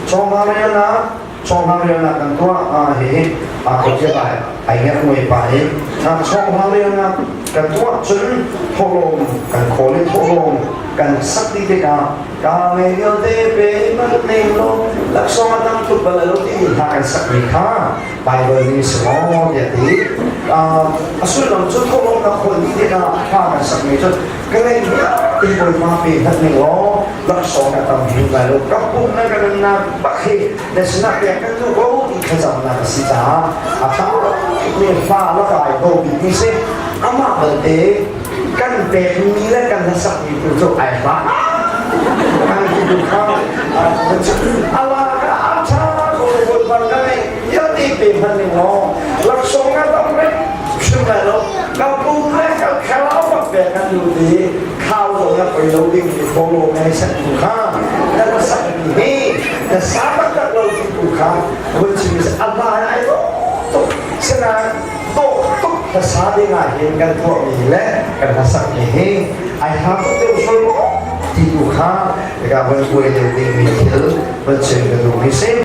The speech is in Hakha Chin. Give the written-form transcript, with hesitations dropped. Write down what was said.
Chawngva chawngva relnak kan tuah hi khuacia ai ngerh muai pa hi chawngva relnak kan tuah cun thawhlawm kan khawl i thawhlawm kan sak dih tikah ka ngei vialte pe man ning lo laksawng a tam tuk bal lo timi hla kan sakmi kha Bible nih si maw tiah ti a sullam cu thawhlawm na khawl dih tikah hla kan sakmi cu ka ngeih vialte Bawipa pe hlat ning law laksawng a tam hin lai lo ka pum na ka nunnak bak hi na sinah pek kan duh ko ti thlacamnak a si caah a ṭha mi fa lakai ko bik ni si amah belte kan pekmi le kan hlasakmi tu cu ai hla kan ti tu kha ala ka a ṭha ko Bawipa ka ngeih vialte pe hmanh ning law laksawng a tam rek hrim lai lo ka pum le ka thlarau bak pek kan duh ti khau zong na poi lo ding mi follow ngai sak tu kha na ka sak mi hi na sa taktak lo ti tu kha vun chim is Allah ai to tuk sinain to tuk na sa ding ah hin kan tuah mi le kan na sak mi hi ai ha tuk deuh sual maw ti tu kha ka vun buai deuh ding mi thil vun chim ka duh mi si.